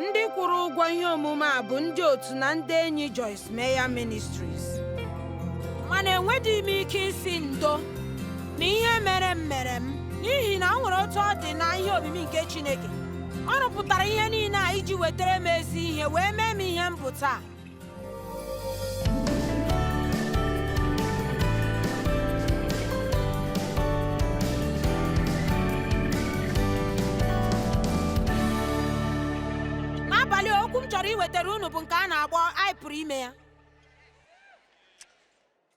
Ndị kwụrụ ụgwọ ihe omume a bụ ndị otu na ndị enyi Joyce Meyer Ministries. Mana enwedịghị m ike isi ndo na ihe mere m mere m, n'ihi na o nwere otu ọ dị na ihe omimi nke Chineke. Ọ rụpụtara ihe niile a iji wetara m ezi ihe wee mee m ihe m bụ taa. N'abalị a, okwu m chọrọ iwetara unu bụ nke a na-akpọ anyị pụrụ ime ya.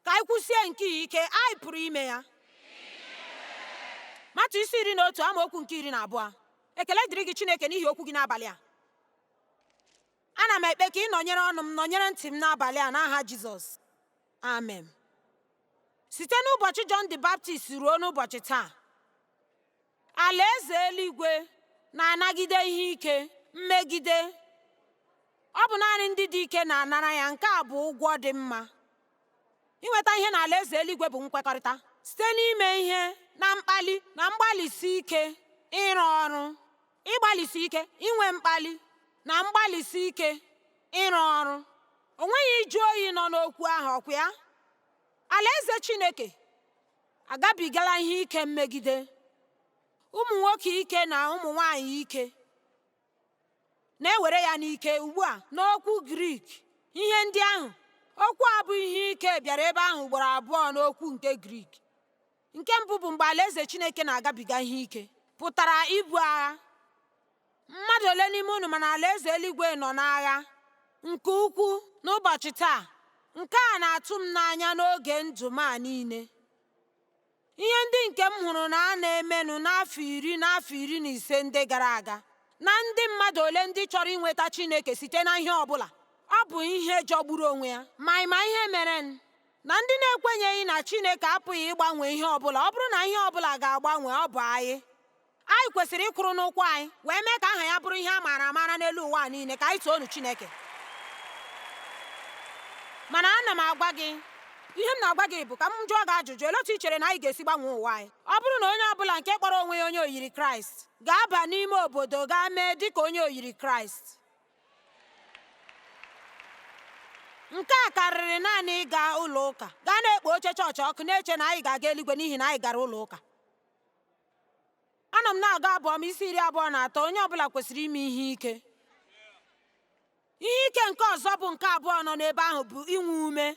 Ka anyị kwusie nke a ike, anyị pụrụ ime ya. Matiu isi 11 amaokwu nke 12. Ekele dịrị gị Chineke n'ihi okwu gị n'abalị a. Ana m ekpe ka ị nọnyere ọnụ m, nọnyere ntị m n'abalị a n'aha Jizọs. Amen. Site n'ụbọchị John the Baptist ruo n'ụbọchị taa, alaeze eluigwe na-anagide ihe ike, mmegide. Ọ bụ naanị ndị dị ike na-anara ya. Nke a bụ ụgwọ dị mma. Inweta ihe n'alaeze eluigwe bụ nkwekọrịta site n'ime ihe na mkpali na mgbalịsi ike ịrụ ọrụ. Ịgbalịsi ike, inwe mkpali na mgbalịsi ike ịrụ ọrụ. O nweghị ịjụ oyi nọ n'okwu ahụ, ọkwa ya? Alaeze Chineke agabigala ihe ike mmegide. Ụmụ nwoke ike na ụmụ nwanyị ike na-ewere ya n'ike ugbu a. N'okwu Grik, ihe ndị ahụ, okwu a bụ ihe ike bịara ebe ahụ ugboro abụọ n'okwu nke Grik. Nke mbụ bụ mgbe alaeze Chineke na-agabiga ihe ike, pụtara ibu agha. Mmadụ ole n'ime unu ma na alaeze eluigwe nọ n'agha nke ukwuu n'ụbọchị taa? Nke a na-atụ m n'anya n'oge ndụ m a niile. Ihe ndị nke m hụrụ na a na-emenụ n'afọ iri n'afọ 15 ndị gara aga, na ndị mmadụ ole ndị chọrọ inweta Chineke site na ihe ọ bụla, ọ bụ ihe jọgburu onwe ya. Ma ị ma ihe mere na ndị na-ekwenyeghị na Chineke apụghị ịgbanwe ihe ọ bụla. Ọ bụrụ na ihe ọ bụla ga-agbanwe, ọ bụ anyị. Anyị kwesịrị ịkwụrụ n'ụkwụ anyị wee mee ka aha ya bụrụ ihe a maara amaara n'elu ụwa niile. Ka anyị toonu Chineke. Mana ana m agwa gị, ihe m na-agwa gị bụ ka m jụọ gị ajụjụ. Olee otu i chere na anyị ga-esi gbanwee ụwa anyị? Ọ bụrụ na onye ọbụla nke kpọrọ onwe ya onye oyiri Kraịst ga-aba n'ime obodo gaa mee dịka onye oyiri Kraịst. Nke a karịrị naanị ịga ụlọ ụka, gaa na-ekpo oche chọọchị ọkụ na-eche na anyị ga-aga eluigwe n'ihi na anyị gara ụlọ ụka. Anọ m na-agụ Abụ Ọma isi 23, onye ọbụla kwesịrị ime ihe ike. Ihe ike nke ọzọ bụ nke abụọ nọ n'ebe ahụ bụ inwe ume,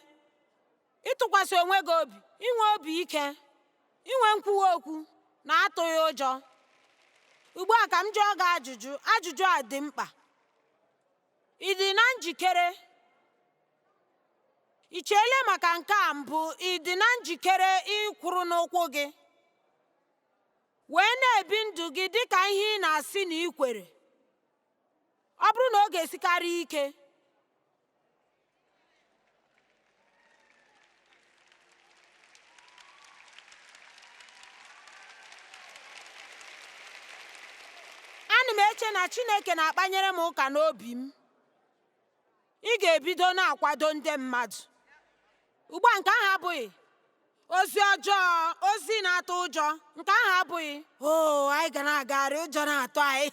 ịtụkwasị onwe gị obi, inwe obi ike, inwe nkwuwa okwu na atụghị ụjọ. Ugbu a ka m jụọ gị ajụjụ, ajụjụ a dị mkpa. Ị dị na njikere? Ị cheela maka nke a mbụ? Ị dị na njikere ịkwụrụ n'ụkwụ gị wee na-ebi ndụ gị dị ka ihe ị na-asị na ị kwere? Ọ bụrụ na ọ ga-esikarị ike, ana m eche na Chineke na-akpanyere m ụka n'obi m. Ị ga-ebido na-akwado ndị mmadụ. Ugbu a, nke ahụ abụghị ozi ọjọọ, ozi na-atụ ụjọ. Nke ahụ abụghị, oo, anyị ga na-agagharị, ụjọ na-atụ anyị.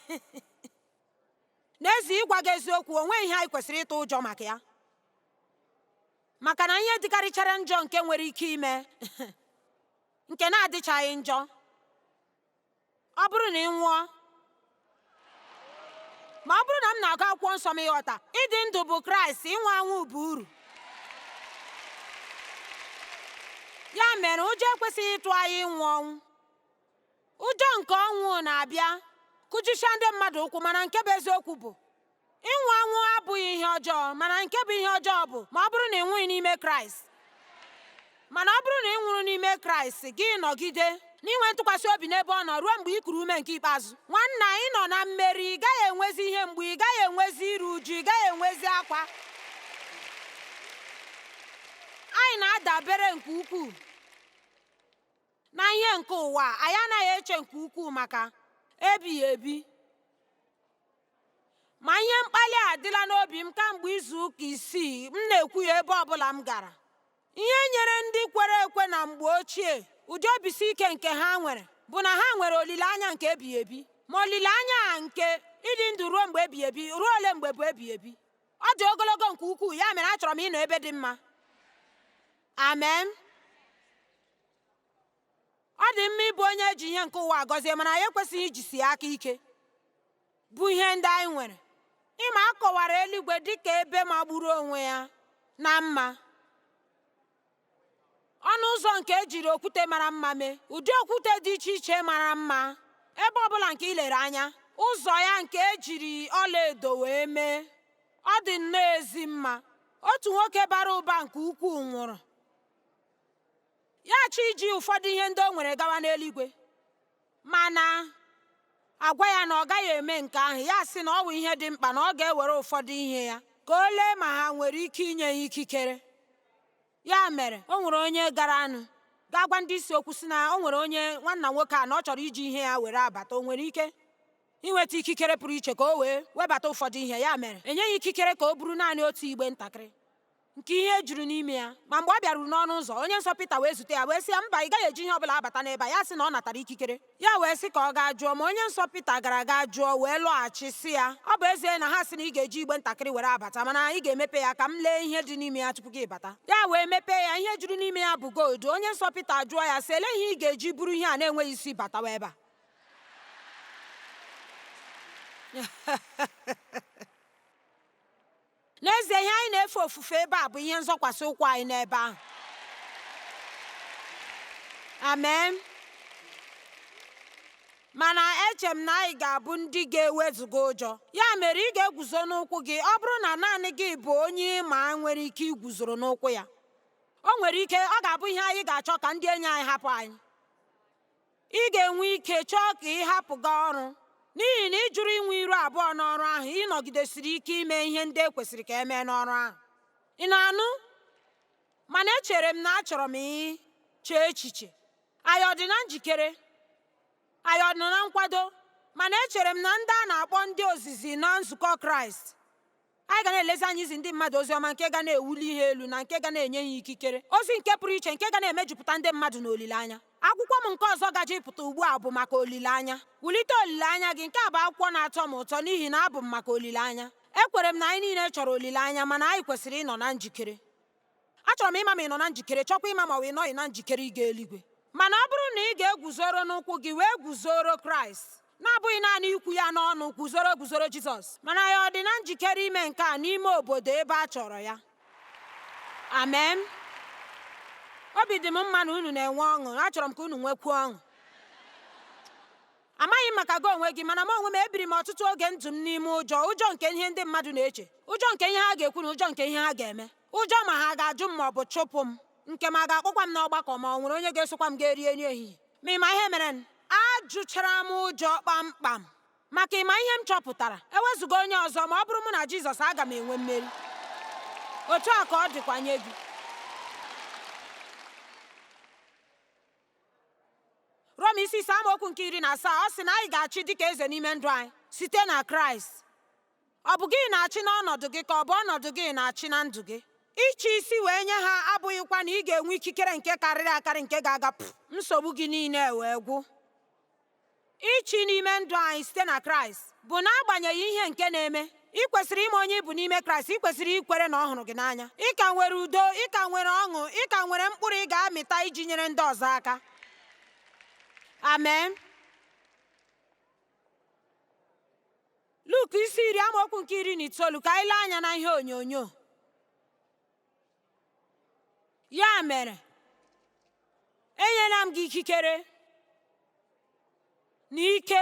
N'ezie, ịgwa gị eziokwu, o nweghị ihe anyị kwesịrị ịtụ ụjọ maka ya. Maka na ihe dịkarịchara njọ nke nwere ike ime, nke na-adịchaghị njọ, ọ bụrụ na ị nwụọ, ma ọ bụrụ na m na-agụ akwụkwọ nsọ m, ịghọta, ịdị ndụ bụ Kraịst, ịnwụ anwụ bụ uru. Ya mere, ụjọ ekwesịghị ịtụ anyị ịnwụ ọnwụ. Ụjọ nke ọnwụ na-abịa kụjisịa ndị mmadụ ụkwụ, mana nke bụ eziokwu bụ ịnwụ anwụ abụghị ihe ọjọọ, mana nke bụ ihe ọjọọ bụ ma ọ bụrụ na ị nwụghị n'ime Kraịst. Mana ọ bụrụ na ị nwụrụ n'ime Kraịst, gị nọgide n'inwe ntụkwasị obi n'ebe ọ nọ ruo mgbe ị kuru ume nke ikpeazụ. Nwanna, ị nọ na mmeri, ị gaghị enwezi ihe mgbu, ị gaghị enwezi iru uju, ị gaghị enwezi akwa. Anyị na-adabere nke ukwuu na ihe nke ụwa, anyị anaghị eche nke ukwuu maka ebighị ebi. Ma ihe mkpali a adịla n'obi m kamgbe izu ụka isii, m na-ekwu ya ebe ọbụla m gara. Ihe nyere ndị kwere ekwe na mgbe ochie ụdị obisi ike nke ha nwere bụ na ha nwere olileanya nke ebighị ebi. Ma olileanya a nke ịdị Ịdị ndụ ruo mgbe ebighị ebi. Ruo ole mgbe bụ ebighị ebi? Ọ dị ogologo nke ukwuu, ya mere achọrọ m ịnọ ebe dị mma. Amen. Ọ dị mma ịbụ onye eji ihe nke ụwa gọzie, mana anyị ekwesịghị ijisi ya aka ike bụ ihe ndị anyị nwere. Ịma, a kọwara eluigwe dịka ebe magburu onwe ya na mma, ọnụ ụzọ nke ejiri okwute mara mma mee, ụdị okwute dị iche iche mara mma, ebe ọbụla nke ilere anya, ụzọ ya nke ejiri ọlaedo wee mee, ọ dị nnọọ ezi mma. Otu nwoke bara ụba nke ukwuu nwụrụ, ya chọọ iji ụfọdụ ihe ndị o nwere gawa n'eluigwe, mana agwa ya na ọ gaghị eme nke ahụ. Ya sị na ọ bụ ihe dị mkpa na ọ ga-ewere ụfọdụ ihe ya ka o lee ma ha nwere ike inye ya ikikere. Ya mere o nwere onye gara anụ ga-agwa ndị isi okwu sị na o nwere onye nwanna nwoke a na ọ chọrọ iji ihe ya were abata, o nwere ike inweta ikikere pụrụ iche ka o wee webata ụfọdụ ihe. Ya mere enyeghị ikikere ka o buru naanị otu igbe ntakịrị nke ihe juru n'ime ya. Ma mgbe ọ bịaruru n'ọnụ ụzọ, onye nsọ Pita wee zute ya wee sị ya, mba, ị gaghị eji ihe ọbụla abata n'ebe a. Ya sị na ọ natara ikikere. Ya wee sị ka ọ gaa jụọ, ma onye nsọ Pita gara gaa jụọ wee lọghachi sị ya, ọ bụ ezie na ha sị na ị ga-eji igbe ntakịrị were abata, mana ị ga-emepe ya ka m lee ihe dị n'ime ya tupu gị bata. Ya wee mepee ya, ihe juru n'ime ya bụ gold. Onye nsọ Pita jụọ ya sị, elee ihe ị ga-eji buru ihe a na-enweghị isi batawa ebe a? N'ezie, ihe anyị na-efe ofufe ebe a bụ ihe nzọkwasị ụkwụ anyị n'ebe ahụ. Amen. Mana eche m na anyị ga-abụ ndị ga-ewezuga ụjọ. Ya mere ị ga-eguzo n'ụkwụ gị. Ọ bụrụ na naanị gị bụ onye ịma nwere ike iguzoro n'ụkwụ ya, o nwere ike ọ ga-abụ ihe anyị ga-achọ ka ndị enyi anyị hapụ anyị. Ị ga-enwe ike chọọ ka ị hapụ gaa ọrụ, n'ihi na ị jụrụ inwe iru abụọ n'ọrụ ahụ, ị nọgidesiri ike ime ihe ndị e kwesịrị ka e mee n'ọrụ ahụ. Ị na-anụ? Mana echere m na achọrọ m iche echiche. Anyị ọ dị na njikere? Anyị ọ nọ na nkwado? Mana echere m na ndị a na-akpọ ndị ozizi na nzukọ Kraịst, anyị ga na-elezi anya izi ndị mmadụ ozi ọma nke ga na-ewuli ihe elu na nke ga na-enye ha ikikere, ozi nke pụrụ iche nke ga na-emejupụta ndị mmadụ n'olileanya. Akwụkwọ m nke ọzọ gaje ịpụta ugbu a bụ maka olileanya. Wulite olileanya gị. Nke a bụ akwụkwọ na-atọ m ụtọ n'ihi na abụ m maka olileanya. Ekwere m na anyị niile chọrọ olileanya, mana anyị kwesịrị ịnọ na njikere. Achọrọ m ịma ma ị nọ na njikere, chọkwa ịma ma ọ ị nọghị na njikere ịga eluigwe. Mana ọ bụrụ na ị ga-eguzoro n'ụkwụ gị wee guzoro Kraịst, na-abụghị naanị ikwu ya n'ọnụ, guzoro guzoro Jizọs, mana ya ọ dị na njikere ime nke a n'ime obodo ebe a chọrọ ya. Amen. Obi dị m mma na unu na-enwe ọṅụ. Achọrọ m ka unu nwekwuo ọṅụ. Amaghị m maka gị onwe gị, mana m onwe m ebiri m ọtụtụ oge ndụ m n'ime ụjọ, ụjọ nke ihe ndị mmadụ na-eche, ụjọ nke ihe ha ga-ekwu na ụjọ nke ihe ha ga-eme, ụjọ ma ha ga-ajụ m ma ọ bụ chụpụ m, nke ma ga-akpọkwa m n'ọgbakọ ma ọ nwere onye ga-esokwa m ga-eri nri ehihie. Ma ịma ihe mere? Ajụchara m ụjọ kpamkpam. Maka ịma ihe m chọpụtara, ewezụga onye ọzọ, ma ọ bụrụ mụ na Jizọs, aga m enwe mmeri. Otu a ka ọ dịkwa nye gị. Rom isi 5 amaokwu nke 17, ọ sị na anyị ga-achị dịka eze n'ime ndụ anyị site na Kraịst. Ọ bụ gị na-achị n'ọnọdụ gị ka ọ bụ ọnọdụ gị na-achị na ndụ gị? Ịchị isi wee nye ha abụghịkwa na ị ga-enwe ikikere nke karịrị akarị nke ga-agapụ nsogbu gị niile wee gwụ. Ịchị n'ime ndụ anyị site na Kraịst bụ n'agbanyeghị ihe nke na-eme. Ị kwesịrị ịma onye ị bụ n'ime Kraịst. Ị kwesịrị ikwere na ọ hụrụ gị n'anya. Ị ka nwere udo, ị ka nwere ọṅụ, ị ka nwere mkpụrụ ị ga-amịta iji nyere ndị ọzọ aka. Amen. Luk isi 10 amaokwu nke 19, ka anyị lee anya na ihe onyonyo. Ya mere, enyela m gị ikikere na ike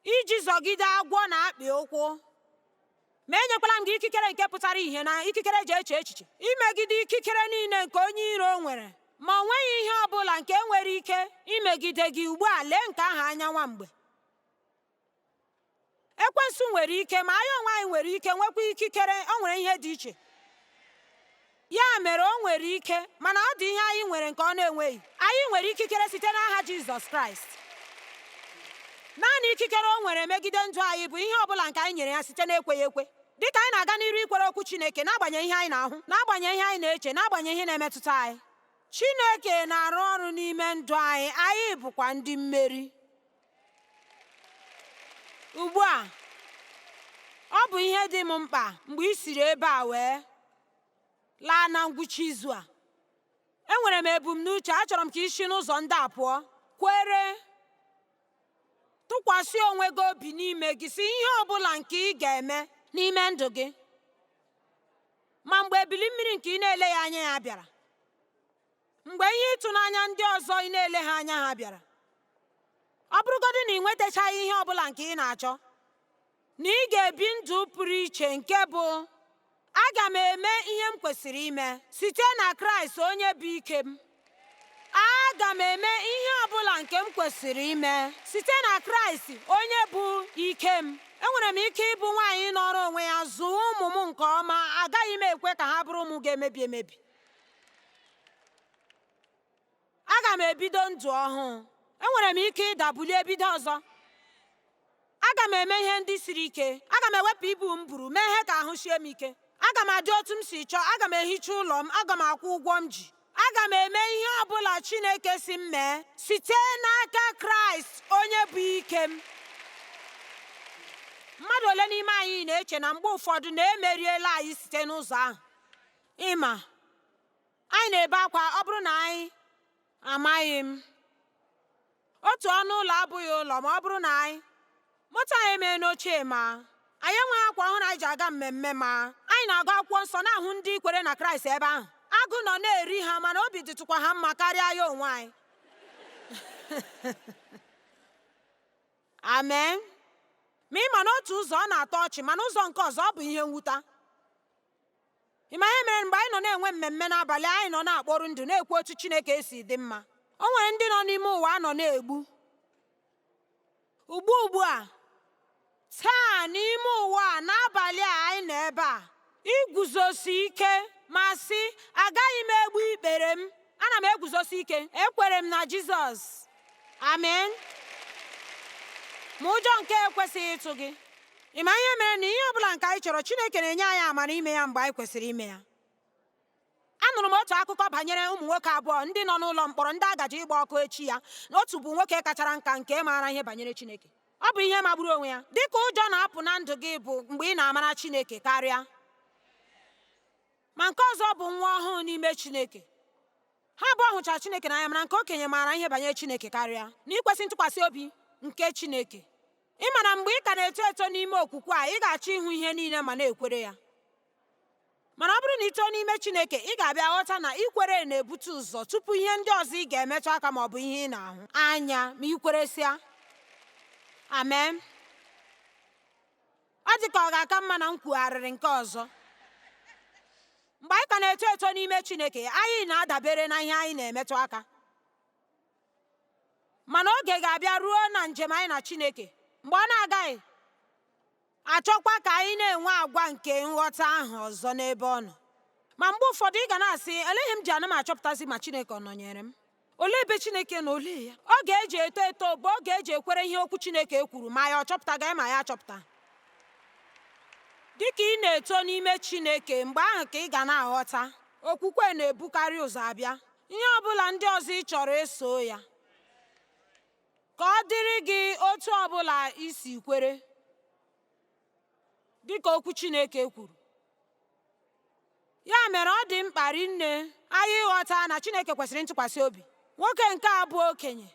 iji zọgide agwọ na akpị ụkwụ, ma enyekwala m gị ikikere nke pụtara ihe na ikikere eji eche echiche imegide ikikere niile nke onye iro nwere, ma ọ nweghị ihe ọ bụla nke nwere ike imegide gị. Ugbu a, lee nke ahụ anya nwa mgbe. Ekwensu nwere ike, ma anyị onwe anyị nwere ike nwekwa ikikere. O nwere ihe dị iche. Ya mere o nwere ike, mana ọ dị ihe anyị nwere nke ọ na-enweghị. Anyị nwere ikikere site n'aha Jizọs Kraịst. Naanị ikikere o nwere megide ndụ anyị bụ ihe ọ bụla nke anyị nyere ya site n'ekweghị ekwe. Dịka anyị na-aga n'iru ikwere okwu Chineke, n'agbanyeghị ihe anyị na-ahụ, n'agbanyeghị ihe anyị na-eche, n'agbanyeghị ihe na-emetụta anyị, Chineke na-arụ ọrụ n'ime ndụ anyị. Anyị bụkwa ndị mmeri. Ugbu a, ọ bụ ihe dị m mkpa mgbe ị siri ebe a wee laa na ngwụcha izu a. Enwere m ebumnuche, achọrọ m ka ị si n'ụzọ ndị a pụọ. Kwere, tụkwasị onwe gị obi n'ime gị, si ihe ọ bụla nke ị ga-eme n'ime ndụ gị. Ma mgbe ebili mmiri nke ị na-eleghị anya ya bịara, mgbe ihe ịtụnanya ndị ọzọ ị na-eleghị anya ha bịara, ọ bụrụgodị na ị nwetachaghị ihe ọ bụla nke ị na-achọ, na ị ga-ebi ndụ pụrụ iche nke bụ aga m eme ihe m kwesịrị ime site na Kraịst onye bụ ike m. Aga m eme ihe ọ bụla nke m kwesịrị ime site na Kraịst onye bụ ike m. Enwere m ike ịbụ nwaanyị nọrọ onwe ya, zụọ ụmụ m nke ọma. Agaghị m ekwe ka ha bụrụ ụmụ ga-emebi emebi. Aga m ebido ndụ ọhụụ. Enwere m ike ịda, bulie, bido ọzọ. Aga m eme ihe ndị siri ike. Aga m ewepụ ibu m buru, mee ihe ka ahụ sie m ike. Aga m adị otu m si chọọ. Aga m ehicha ụlọ m. Aga m akwụ ụgwọ m ji. Aga m eme ihe ọ bụla Chineke si m mee site n'aka Kraịst onye bụ ike m. Mmadụ ole n'ime anyị na-eche na mgbe ụfọdụ na-emeriela anyị site n'ụzọ ahụ? Ịma anyị na-ebe akwa ọ bụrụ na anyị amaghị m otu ọnụ ụlọ abụghị ụlọ, ma ọ bụrụ na anyị moto anyị emee n'ochie, ma anyị enweghị akwa ọhụrụ anyị ji aga mmemme, ma anyị na-agụ akwụkwọ nsọ na-ahụ ndị kwere na Kraịst ebe ahụ agụ nọ na-eri ha, mana obi dịtụkwa ha mma karịa ya onwe anyị. Amen. Ma ị ma n'otu ụzọ ọ na-atọ ọchị, mana ụzọ nke ọzọ ọ bụ ihe mwute. Ị ma ihe mere mgbe anyị nọ na-enwe mmemme n'abalị, anyị nọ na-akpọrọ ndụ na-ekwu otu Chineke esi dị mma. O nwere ndị nọ n'ime ụwa nọ na-egbu ugbu a taa n'ime ụwa a n'abalị a anyị nọ ebe a iguzosi ike ma sị agaghị m egbu ikpere m, ana m eguzosi ike, ekwere m na Jizọs. Amen. Ma ụjọ nke ekwesịghị ịtụ gị. Ị ma ihe mere na ihe ọ bụla nke anyị chọrọ, Chineke na-enye anyị amara ime ya mgbe anyị kwesịrị ime ya. Anụrụ m otu akụkọ banyere ụmụ nwoke abụọ ndị nọ n'ụlọ mkpọrọ, ndị agaji ịgba ọkụ echi ya. Otu bụ nwoke kachara nka nke maara ihe banyere Chineke. Ọ bụ ihe magburu onwe ya. Dịka ụjọ na-apụ na ndụ gị bụ mgbe ị na-amara Chineke karịa. Ma nke ọzọ bụ nwa ọhụụ n'ime Chineke. Ha abụọ hụchara Chineke n'anya, mana nke okenye maara ihe banyere Chineke karịa na ikwesị ntụkwasị obi nke Chineke. Ị ma na mgbe ị ka na-eto eto n'ime okwukwe a, ị ga-achọ ịhụ ihe niile ma na-ekwere ya. Mana ọ bụrụ na ị too n'ime Chineke, ị ga-abịa ghọta na ikwere na-ebute ụzọ tupu ihe ndị ọzọ ị ga-emetụ aka ma ọ bụ ihe ị na-ahụ anya ma ị kweresịa. Amen. Ọ dị ka ọ ga-aka mma na m kwugharịrị nke ọzọ. Mgbe anyị ka na-eto eto n'ime Chineke, anyị na-adabere na ihe anyị na-emetụ aka. Mana oge ga-abịa ruo na njem anyị na Chineke mgbe ọ na-agaghị achọkwa ka anyị na-enwe agwa nke nghọta ahụ ọzọ n'ebe ọ nọ. Ma mgbe ụfọdụ ị ga na-asị, eleghị m ji ana m achọpụtazi ma Chineke ọ nọnyere m. Olee ebe Chineke nọ? Olee ya? Oge eji eto eto bụ oge eji ekwere ihe okwu Chineke kwuru, ma ya ọ chọpụtaghị ma ya achọpụta. Dịka ị na-eto n'ime Chineke, mgbe ahụ ka ị ga na-aghọta okwukwe na-ebukarị ụzọ abịa. Ihe ọ bụla ndị ọzọ ị chọrọ eso ya, ka ọ dịrị gị otu ọ bụla i si kwere, dịka okwu Chineke kwuru. Ya mere ọ dị mkpa rinne anyị ịghọta na Chineke kwesịrị ntụkwasị obi. Nwoke nke a bụ okenye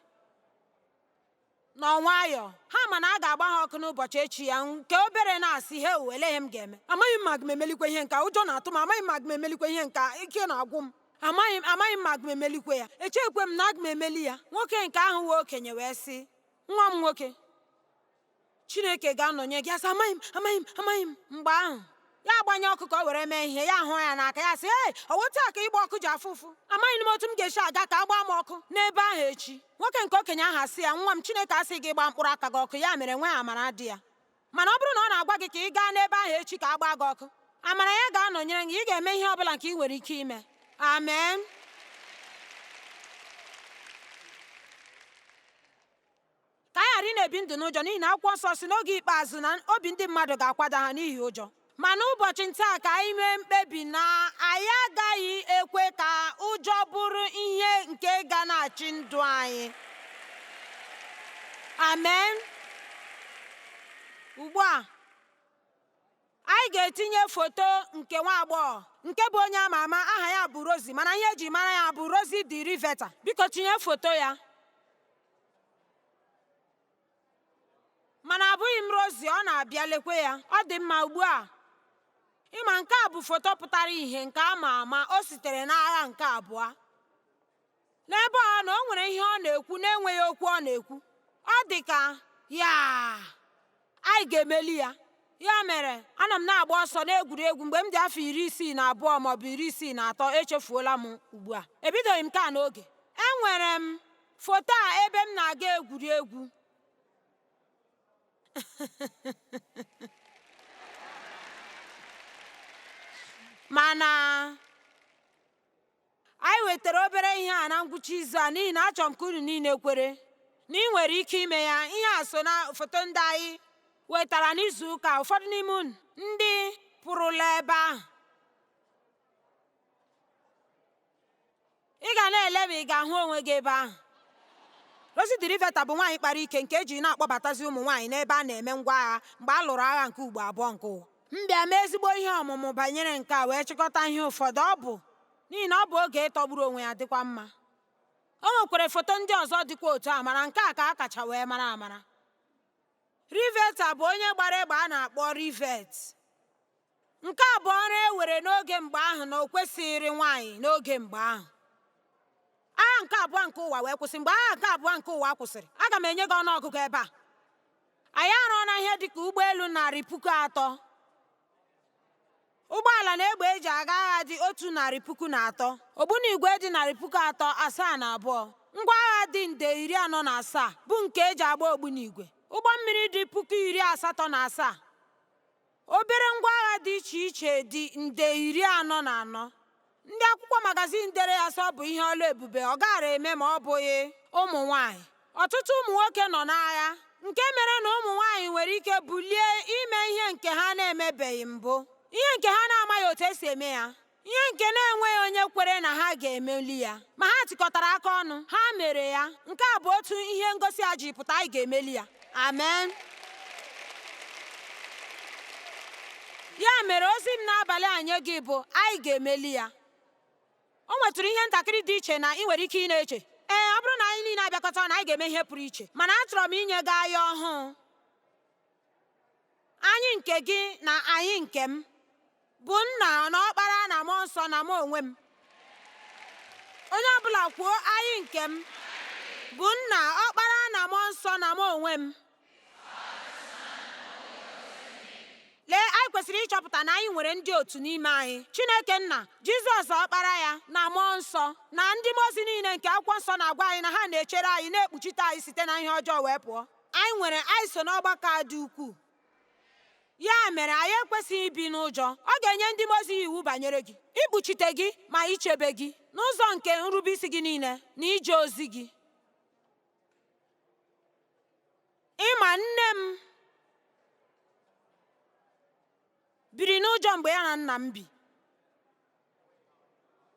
nọ nwayọọ, ha ma na a ga-agba ha ọkụ n'ụbọchị echi ya, nke obere na-asị, he eleghị m ga-eme, amaghị m ma aga m emelikwa ihe nka, ụjọ na-atụ m, amaghị m ma aga m emelikwa ihe nka, ike na-agwụ m, amaghị m ma aga m emelikwa ya, echekwe m na aga m emeli ya. Nwoke nke ahụ wee okenye wee sị, nwa m nwoke, Chineke ga-anọnye gị. Asị, amaghị m, amaghị m, amaghị m. Mgbe ahụ ya agbanye ọkụ ka o were mee ihe, ya hụ ya n'aka, ya sị, ee, ọ wụ taa ka ịgba ọkụ ji afụ ụfụ, amaghị m otu m ga-esi aga ka a gbaa m ọkụ n'ebe ahụ echi. Nwoke nke okenye ahụ asị ya, nwa m, Chineke asị gị gbaa mkpụrụ aka gị ọkụ, ya mere nwee amara dị ya. Mana ọ bụrụ na ọ na-agwa gị ka ị gaa n'ebe ahụ echi ka a gbaa gị ọkụ, amara ya ga-anọnyere gị, ị ga-eme ihe ọ bụla nke ị nwere ike ime. Amen. Ka anyị ghara ị na-ebi ndụ n'ụjọ, n'ihi na akwụkwọ nsọ si n'oge ikpeazụ na obi ndị mmadụ ga-akwada ha n'ihi ụjọ. Ma n'ụbọchị ntaa ka anyị mee mkpebi na anyị agaghị ekwe ka ụjọ bụrụ ihe nke ga na-achị ndụ anyị. Amen. Ugbu a anyị ga-etinye foto nke nwa agbọghọ nke bụ onye ama ama. Aha ya bụ Rosie, mana ihe eji mara ya bụ Rosie the Riveter. Biko tinye foto ya. Mana abụghị m Rosie, ọ na-abịa, lekwe ya. Ọ dị mma. Ugbu a, ịma nke a bụ foto pụtara ìhè nke ama ama. O sitere n'agha nke abụọ. N'ebe ọ na o nwere ihe ọ na-ekwu na-enweghị okwu ọ na-ekwu. Ọ dị ka ya anyị ga-emeli ya. Ya mere ana m na-agba ọsọ n'egwuregwu mgbe m dị afọ 62 maọbụ 63. Echefuola m ugbu a, ebidoghị m ka n'oge. Enwere m foto a ebe m na-aga egwuregwu. Mana anyị wetara obere ihe a na ngwụcha izu a n'ihi na achọrọ m ka unu niile kwere na ị nwere ike ime ya. Ihe a so na foto ndị anyị wetara n'izu ụka. Ụfọdụ n'ime unu ndị pụrụla ebe ahụ, ị ga na-ele ma ị ga-ahụ onwe gị ebe ahụ. Rosie the Riveter bụ nwaanyị kpara ike nke eji na-akpọbatazi ụmụ nwaanyị n'ebe a na-eme ngwa agha mgbe a lụrụ agha nke ugbo abụọ nke ụwa. M bịa mee ezigbo ihe ọmụmụ banyere nke a wee chịkọta ihe ụfọdụ. Ọ bụ n'ihi na ọ bụ oge ịtọgburu onwe ya dịkwa mma. O nwekwara foto ndị ọzọ dịkwa otu a, mara nke a ka a kacha wee mara amara. Riveter bụ onye gbara egbe a na-akpọ rivet. Nke a bụ ọrụ e were n'oge mgbe ahụ na o kwesịghịrị nwaanyị n'oge mgbe ahụ. Agha nke abụọ nke ụwa wee kwụsị. Mgbe agha nke abụọ nke ụwa kwụsịrị, aga m enye gị ọnụọgụgụ ebe a. Anyị arụọla ihe dịka ụgbọelu 300,000, ụgbọala na egbe eji aga agha dị 103,000, ogbunigwe dị 372,000, ngwa agha dị 47,000,000 bụ nke eji agba ogbunigwe, ụgbọ mmiri dị 87,000, obere ngwa agha dị iche iche dị 44,000,000. Ndị akwụkwọ magazin dere ya sọ bụ ihe ọlụ ebube, ọ gaara eme ma ọ bụghị ụmụ nwaanyị. Ọtụtụ ụmụ nwoke nọ n'agha, nke mere na ụmụ nwaanyị nwere ike bulie ime ihe nke ha na-emebeghị mbụ, ihe nke ha na-amaghị otu esi eme ya, ihe nke na-enweghị onye kwere na ha ga-emeli ya. Ma ha tikọtara aka ọnụ, ha mere ya. Nke a bụ otu ihe ngosi a ji pụta, anyị ga-emeli ya. Amen. Ya mere ozi m n'abalị a nye gị bụ anyị ga-emeli ya. O nwetụrụ ihe ntakịrị dị iche na ị nwere ike ị na-eche, ee, ọ bụrụ na anyị niile abịakọta na anyị ga-eme ihe pụrụ iche. Mana achọrọ m inye gị anya ọhụụ. Anyị nke gị na anyị nke m bụ nna na ọkpara na mmụọ nsọ na mụ onwe m. Onye ọbụla kwuo anyị nke m bụ nna, ọkpara na mmụọ nsọ na mụ onwe m. Lee, anyị kwesịrị ịchọpụta na anyị nwere ndị otu n'ime anyị. Chineke nna, Jizọs ọkpara ya na mmụọ nsọ na ndị mmụọ ozi niile nke akwụkwọ nsọ na-agwa anyị na ha na-echere anyị, na-ekpuchite anyị site na ihe ọjọọ wee pụọ. Anyị nwere, anyị so n'ọgbakọ a dị ukwuu. Ya mere anyị ekwesịghị ibi n'ụjọ. Ọ ga-enye ndị mmụọ ozi ya iwu banyere gị, ikpuchite gị ma ichebe gị n'ụzọ nke nrubeisi gị niile na ije ozi gị. Ịma nne m biri n'ụjọ mgbe ya na nna m bi.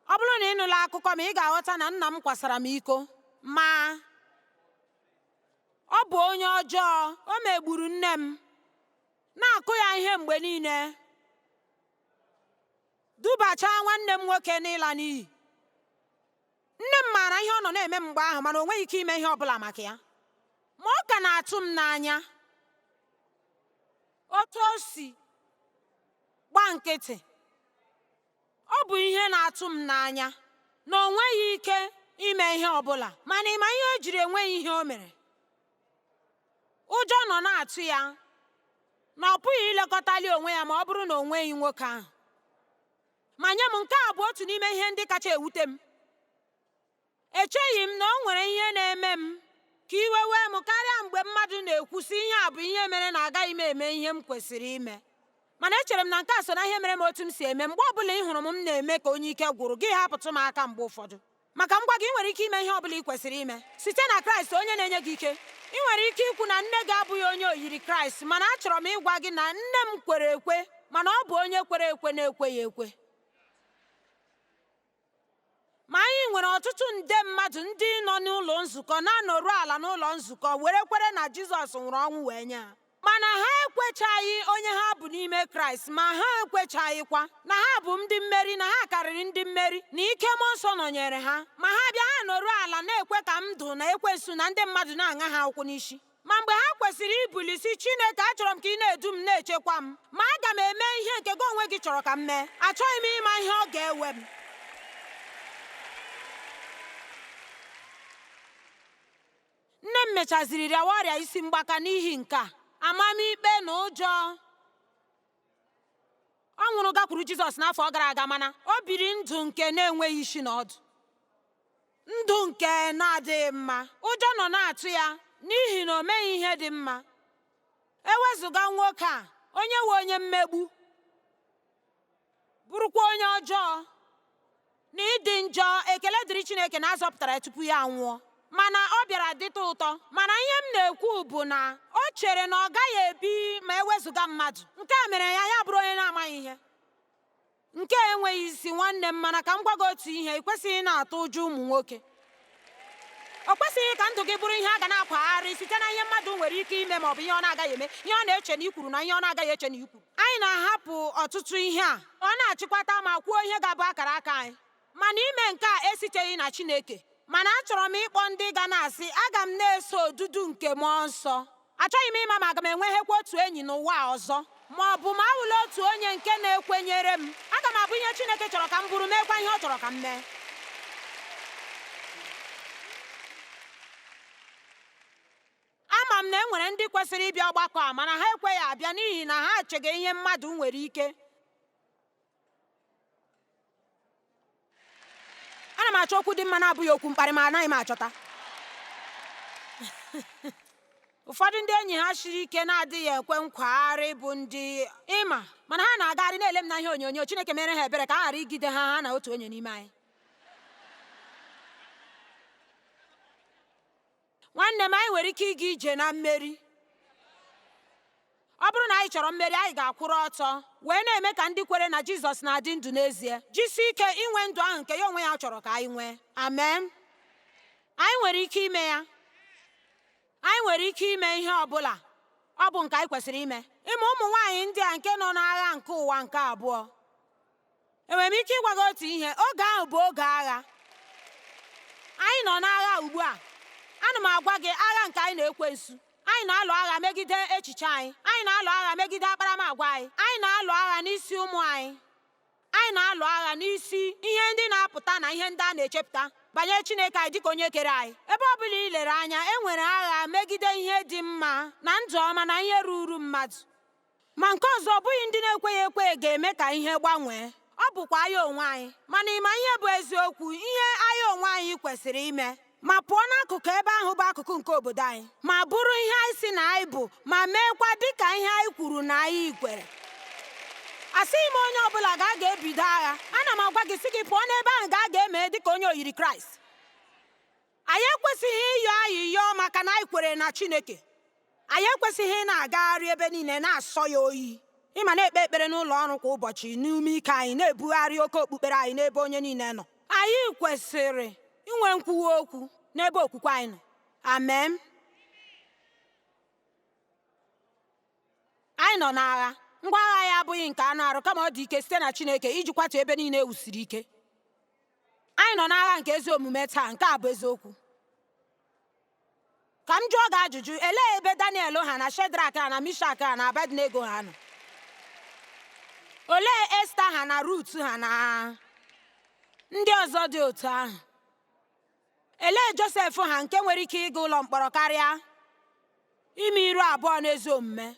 Ọ bụrụ na ị nụla akụkọ m, ị ga-aghọta na nna m kwasara m iko, ma ọ bụ onye ọjọọ. O megburu nne m, na-akụ ya ihe mgbe niile, dubachaa nwanne m nwoke n'ịla n'iyi. Nne m maara ihe ọ nọ na-eme mgbe ahụ, mana o nweghị ike ime ihe ọ bụla maka ya. Ma ọ ka na-atụ m n'anya otu o si gba nkịtị. Ọ bụ ihe na-atụ m n'anya na o nweghị ike ime ihe ọ bụla. Mana ịma ihe o jiri enweghị ihe o mere? Ụjọ nọ na-atụ ya na ọ pụghị ilekọtali onwe ya ma ọ bụrụ na o nweghị nwoke ahụ. Ma nye m, nke a bụ otu n'ime ihe ndị kacha ewute m. Echeghị m na o nwere ihe na-eme m ka iwe wee m karịa mgbe mmadụ na-ekwusị ihe a bụ ihe mere na agaghị m eme ihe m kwesịrị ime. Mana echere m na nke a so na ihe mere m otu m si eme. Mgbe ọbụla ị hụrụ m m na-eme ka onye ike gwụrụ gị, hapụtụ m aka mgbe ụfọdụ. Maka ngwa gị, ị nwere ike ime ihe ọbụla ị kwesịrị ime site na Kraịst onye na-enye gị ike. Ị nwere ike ikwu na nne gị abụghị onye oyiri Kraịst, mana achọrọ m ịgwa gị na nne m kwere ekwe, mana ọ bụ onye kwere ekwe na-ekweghị ekwe. Ma anyị nwere ọtụtụ nde mmadụ ndị nọ n'ụlọ nzukọ na-anọrụ ala n'ụlọ nzukọ were kwere na Jizọs nwụrụ ọnwụ wee nye ha. Mana ha ekwechaghị onye ha bụ n'ime Kraịst, ma ha ekwechaghịkwa na ha bụ ndị mmeri, na ha karịrị ndị mmeri, na ike mmụọ nsọ nọnyere ha. Ma ha bịa, ha nọruo ala na-ekwe ka ndụ na ekwensu na ndị mmadụ na-aṅa ha ụkwụ n'isi. Ma mgbe ha kwesịrị ibuli sị, Chineke, achọrọ m ka ị na-edu m, na-echekwa m, ma aga m eme ihe nke gị onwe gị chọrọ ka m mee. Achọghị m ịma ihe ọ ga-ewe m. Nne m mechaziri rịawa ọrịa isi mgbaka n'ihi nke a, amamikpe na ụjọ. Ọ nwụrụ gakwuru Jizọs n'afọ gara aga, mana o biri ndụ nke na-enweghị isi na ọdụ, ndụ nke na-adịghị mma. Ụjọ nọ na-atụ ya n'ihi na o meghị ihe dị mma. Ewezụga nwoke a, onye nwe onye mmegbu, bụrụkwa onye ọjọọ na ịdị njọ, ekele dịrị Chineke na a zọpụtara ya tupu ya anwụọ. Mana ọ bịara dịtụ ụtọ. Mana ihe m na-ekwu bụ na o chere na ọ gaghị ebi ma ewezụga mmadụ. Nke a mere ya ya bụrụ onye na-amaghị ihe. Nke a enweghị isi, nwanne m, mana ka m gwa gị otu ihe, ị kwesịghị na-atụ ụjọ ụmụ nwoke. O kwesịghị ka ndụ gị bụrụ ihe a ga na-akwagharị site na ihe mmadụ nwere ike ime ma ọ bụ ihe ọ na-agaghị eme, ihe ọ na-eche na i kwuru na ihe ọ na-agaghị eche na i kwuru. Anyị na-ahapụ ọtụtụ ihe a ọ na-achịkwata ma kwuo ihe ga-abụ akara aka anyị. Mana ime nke a esiteghị na Chineke. Mana achọrọ m ịkpọ ndị ga na-asị, aga m na-eso odudu nke mmụọ nsọ. Achọghị m ịma ma aga m enweghekwa otu enyi n'ụwa a ọzọ, ma ọ bụ ma awụla otu onye nke na-ekwenyere m. Aga m abụ ihe Chineke chọrọ ka m bụrụ, meekwa ihe ọ chọrọ ka m mee. Ama m na e nwere ndị kwesịrị ịbịa ọgbakọ a, mana ha ekweghị abịa n'ihi na ha echeghị ihe mmadụ nwere ike. Ana m achọ okwu dị mma na-abụghị okwu mkparị, ma anaghị m achọta. Ụfọdụ ndị enyi ha siri ike na-adịghị ekwe nkwagharị bụ ndị ịma, mana ha na-agagharị na-ele m na ihe onyonyo. Chineke mere ha ebere ka a ghara igide ha, ha na otu onye n'ime anyị. Nwanne m, anyị nwere ike ịga ije na mmeri. Ọ bụrụ na anyị chọrọ mmeri, anyị ga-akwụrụ ọtọ wee na-eme ka ndị kwere na Jizọs na-adị ndụ n'ezie, jisie ike inwe ndụ ahụ nke ya onwe ya chọrọ ka anyị nwee. Amen. Anyị nwere ike ime ya. Anyị nwere ike ime ihe ọ bụla. Ọ bụ nke anyị kwesịrị ime. Ịma ụmụ nwaanyị ndị a nke nọ n'agha nke ụwa nke abụọ. Enwere m ike ịgwa gị otu ihe, oge ahụ bụ oge agha. Anyị nọ n'agha ugbu a. Ana m agwa gị, agha nke anyị na-ekwensu. Anyị na-alụ agha megide echiche anyị. Anyị na-alụ agha megide akparamagwa anyị. Anyị na-alụ agha n'isi ụmụ anyị. Anyị na-alụ agha n'isi ihe ndị na-apụta na ihe ndị a na-echepụta banyere Chineke anyị dịka onye kere anyị. Ebe ọ bụla i lere anya, e nwere agha megide ihe dị mma na ndụ ọma na ihe ruru mmadụ. Ma nke ọzọ, ọ bụghị ndị na-ekweghị ekwe ga-eme ka ihe gbanwee. Ọ bụkwa anyị onwe anyị. Mana ịma ihe bụ eziokwu, ihe anyị onwe anyị kwesịrị ime, ma pụọ n'akụkụ ebe ahụ bụ akụkụ nke obodo anyị, ma bụrụ ihe anyị sị na anyị bụ, ma meekwa dịka ihe anyị kwuru na anyị kwere. Asịghị m onye ọbụla gaa ga-ebido agha. Ana m agwa gị sị gị pụọ n'ebe ahụ gaa ga-eme dịka onye oyiri Kraịst. Anyị ekwesịghị ịyọ ayịyọ maka na anyị kwere na Chineke. Anyị ekwesịghị ị na-agagharị ebe niile na-asọ ya oyi, ịma na-ekpe ekpere n'ụlọ ọrụ kwa ụbọchị n'ume ike anyị, na-ebugharị oke okpukpere anyị n'ebe onye niile nọ. Anyị kwesịrị inwe nkwuwa okwu n'ebe okwukwe anyị nọ. Amen. Anyị nọ n'agha. Ngwa agha ya abụghị nke anụ arụ, kama ọ dị ike site na Chineke iji kwatu ebe niile e wusiri ike. Anyị nọ n'agha nke ezi omume taa, nke a bụ eziokwu. Ka m jụọ gị ajụjụ, elee ebe Daniel ha na Shedrak ha na Mishak ha na Abednego ha nọ? Olee Esta ha na Rut ha na ndị ọzọ dị otu ahụ? Elee Josef ha nke nwere ike ịga ụlọ mkpọrọ karịa ime iru abụọ n'ezi omume?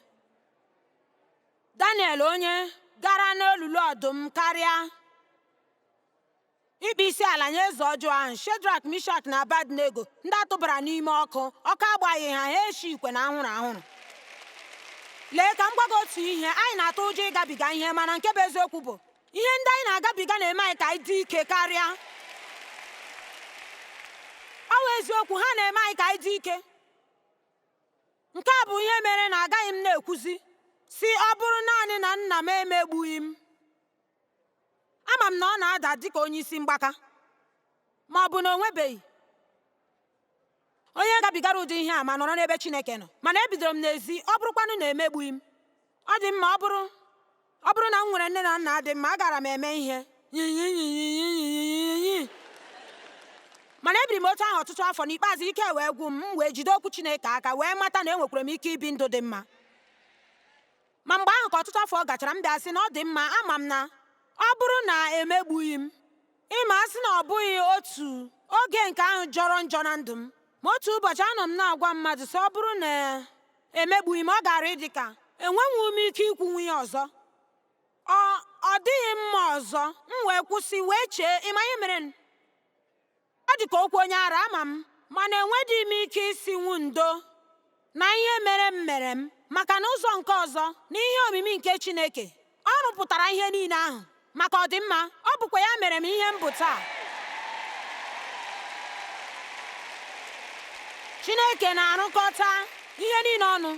Daniel onye gara n'olulu ọdụm karịa ikpe isi ala nye eze ọjọọ ahụ? Shedrak, Mishak na Abednego ndị atụbara n'ime ọkụ, ọkụ agbaghị ha, ha eshi ikwe na anwụrụ anwụrụ. Lee, ka m gwa gị otu ihe, anyị na-atụ ụjọ ịgabiga ihe, mana nke bụ eziokwu bụ ihe ndị anyị na-agabiga na-eme anyị ka anyị dị ike karịa. Ọ bụ eziokwu, ha na-eme anyị ka anyị dị ike. Nke a bụ ihe mere na agaghị m na-ekwuzi si ọ bụrụ naanị na nna m emegbughị m. Ama m na ọ na-ada dịka onye isi mgbaka, ma ọ bụ na o nwebeghị. Onye gabigara ụdị ihe a ma nọrọ n'ebe Chineke nọ. Mana ebidoro m n'ezi, ọ bụrụkwanụ na emegbughị m. Ọ dị mma, ọ bụrụ na m nwere nne na nna dị mma, agara m eme ihe. Mana ebiri m otu ahụ ọtụtụ afọ, n'ikpeazụ ike wee gwụ m, m wee jide okwu Chineke aka wee mata na enwekwara m ike ibi ndụ dị mma. Ma mgbe ahụ ka ọtụtụ afọ gachara, m bịa sị na ọ dị mma, ama m na ọ bụrụ na emegbughị m, ịma asị na ọ bụghị otu oge nke ahụ jọrọ njọ na ndụ m. Ma otu ụbọchị anọ m na-agwa mmadụ sị ọ bụrụ na emegbughị m, ọ gara ịdị ka enwenwu m ike ikwunwu ya ọzọ. Ọ dịghị mma ọzọ. M wee kwụsị wee chee, ịma ihe mere? Ọ dị ka okwu onye ara, ama m, mana enwedịghị m ike isinwu ndo na ihe mere m mere m, maka na ụzọ nke ọzọ na ihe omimi nke Chineke, ọ rụpụtara ihe niile ahụ maka ọdịmma. Ọ bụkwa ya mere m ihe m bụ taa. Chineke na-arụkọta ihe niile ọnụ.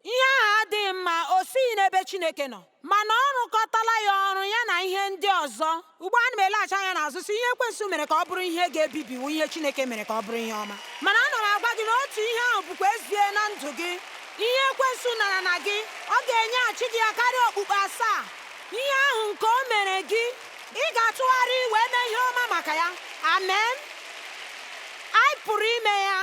Ihe ahụ adịghị mma, o sighị n'ebe Chineke nọ, mana ọ rụkọtala ya ọrụ ya na ihe ndị ọzọ. Ugbu a ana m eleghachi anya n'azụ sị ihe ekwensu mere ka ọ bụrụ ihe ga-ebibiwu ihe Chineke mere ka ọ bụrụ ihe ọma. Mana ana m agwa gị na otu ihe ahụ bụkwa ezie na ndụ gị. Ihe ekwensu nara na gị, ọ ga-enyeghachi gị ya karịa okpukpe 7. Ihe ahụ nke o mere gị, ị ga-atụgharị wee mee ihe ọma maka ya. Amen. Anyị pụrụ ime ya.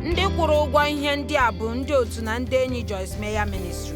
Ndị kwụrụ ụgwọ ihe ndị a bụ ndị otu na ndị enyi Joyce Meyer Ministries.